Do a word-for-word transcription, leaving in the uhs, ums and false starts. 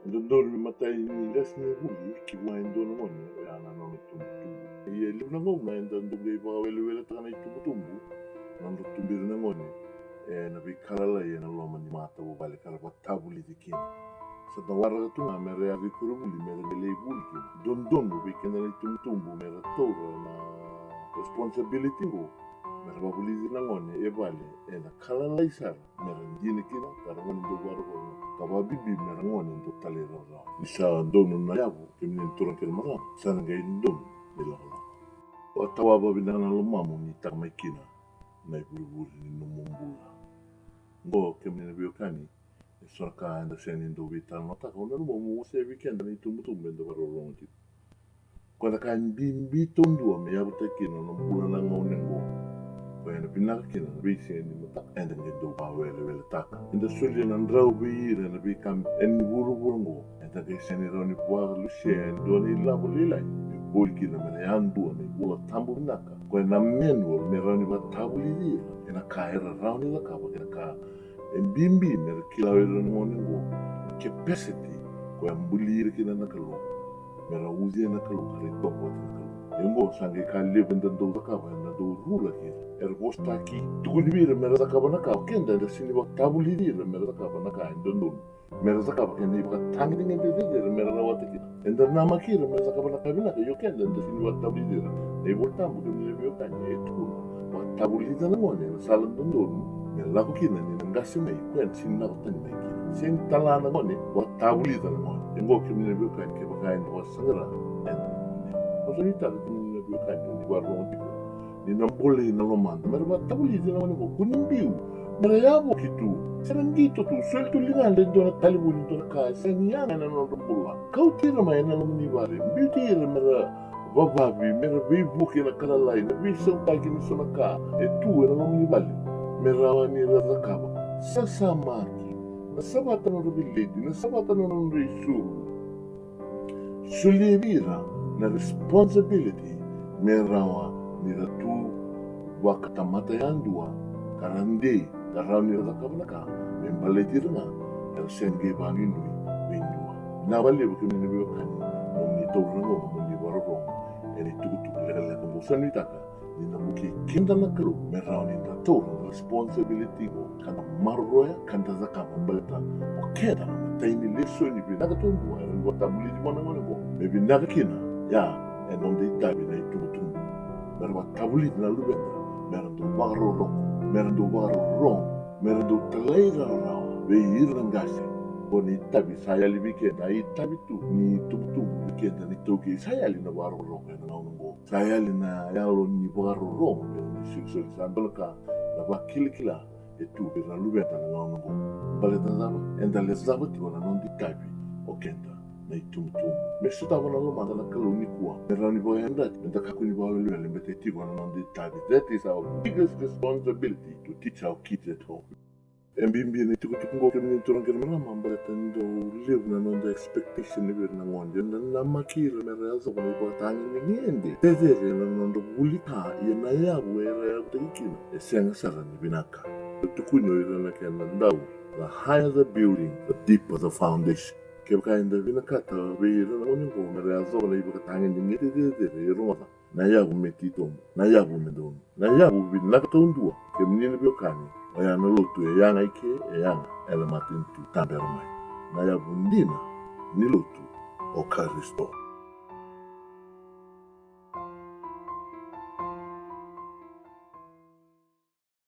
E dodonu me matai ni qase ni vuli ki vua e dua na gone oya na nona itubutubu. Ia e levu na gauna eda dau qai vakaweleweletaka na itubutubu, na nodra tuberi na gone ena veika lalai ena loma ni matavuvale ka ra vatavulici kina. Sa da waraka tu ga me ra yaco i koronivuli me ra qai lai vuli kina. Dodonu vei keda na itubutubu me ra taura na responsibility oqo, me ra vavulici na gone e vale ena ka lalai sara, me ra dina kina ka ra gone dau vakarorogo, ka vakabibi me ra gone dau talairawarawa. Ni sa donu na yavu, kemuni na turaga kei na marama, sa na qai donu na ilakolako. Vakatawa vakavinaka na lomamu ni taka mai kina na ivurevure ni nomu bula. Oqo kemuni na veiwekani, e so na ka eda sega ni dau veitalanoataka. Au nanuma meu wasea vei keda na itubutubu eda vakarorogo tiko. Koya na ka e bibi taudua me yavutaki kina na bula na gauna oqo, koya ena vinaka kina na veisiga ni mataka eda qai dau vakaweleweletaka. Eda solia na drau vei ira ena veika ena vuravura oqo, eda qai sega ni rawa ni vakalusia e dua na ilavo lailai me voli kina me ra yadua na iVola Tabu vinaka, koya na manual me rawa ni vatavulici ira ena ka era rawa ni cakava kei na ka e bibi me ra kila o ira na gone oqo, na capacity koya e buli ira kina na Kalou, me ra ucuya na Kalou ka ra itovo vata na Kalou. Ia oqo sa qai ka levu eda dau cakava, eda dau rulaki ira. Era vosataki, tukuni vei ira me ra cakava na ka, o keda eda sega ni vatavulici ira me ra cakava na ka e dodonu me ra cakava kei na ivakatagedegede cecere me ra rawata kina. Eda namaki ira me ra cakava na ka vinaka, ia o keda eda sega ni vatavulici ira. Na iVola Tabu, kemuni na veiwekani, e tukuna, vatavulica na gone ena sala dodonu me lako kina, ni na qase mai, koya ena sega ni lako tani mai kina. Sega ni tala na gone, vatavulica na gone. Oqo kemuni na veiwekani, kevaka eda vakasaqara, eda na gone. Au sa nuitaka kemuni na veiwekani, ni vakarorogo tiko, ni na bolei na lomada me ra vatavulici na gone oqo. Kua ni biu me ra yavoki tu, se ra qito tu, soli tu ligada e dua na talevoni, dua na ka, e sega ni yaga ena nodra bula. Kauti ira mai ena loma ni vale, biuti ira me ra vavavi, me ra veivuke ena ka lalai, na veisautaki ni so na ka e tu ena loma ni vale, me rawa ni ra cakava. Sasamaki, na savata na nodra veleti, na savata na nodra isulu. Solia vei ira na responsibility me rawa ni ra tu vakatamata yadua, ka ra dei, ka rawa ni ra cakava na ka me baleti ira ga, era sega ni qai vakanuinui vei dua. Vinaka vakalevu kemuni na veiwekani, nomuni taura na gauna mo ni vakarorogo ena itukutuku lekaleka oqo. Au sa nuitaka ni na vukei keda na Kalou me rawa ni da taura na responsibility oqo, ka da maroroya, ka da cakava, baleta o keda na imatai ni lesoni vinaka taudua era na vatavulici vua na gone oqo. Me vinaka kina, ia, ena noda itavi na itubutubu, me ra vatavulici na luveda me ra dau vakarorogo, me ra dau vakarorogo, me ra dau talairawarawa vei ira na qase. Oqo na itavi sa yali vei keda, a itavi tu ni itubutubu vei keda na iTaukei, sa yali na vakarorogo ena gauna oqo. Sa yali na yalo ni vakarorogo, me ni solisoli, sa dua na ka na vakilakila e tu vei ira na luveda na gauna oqo. Baleta na cava? Eda lecava tiko na noda itavi o keda na itubutubu. Me sotava na lomada na Kalou nikua me rawa ni vakayadrati, me da kakua ni vakawelewele, baleta e tiko na noda itavi. That is our biggest responsibility, to teach our kids at home. E bibi na itukutuku oqo, kemuni na turaga kei na marama, baleta ni dau levu na noda expectation vei ira na gone. Eda namaki ira me ra yacova na ivakatagedegede cecere ena nodra vuli ka, ia na yavu era yavutaki kina e sega sara ni vinaka. E tukuni o ira na kena dau, the higher the building, the deeper the foundation. Kevaka eda vinakata vei ira na gone oqo me ra yacova na ivakatagedegede cecere, e rogoca na yavu me titobu, na yavu me donu. Na yavu vinaka taudua, kemuni na veiwekani, oya na lotu e yaga i ke, e yaga ena matanitu tabera mai. Na yavu dina ni lotu o Karisito.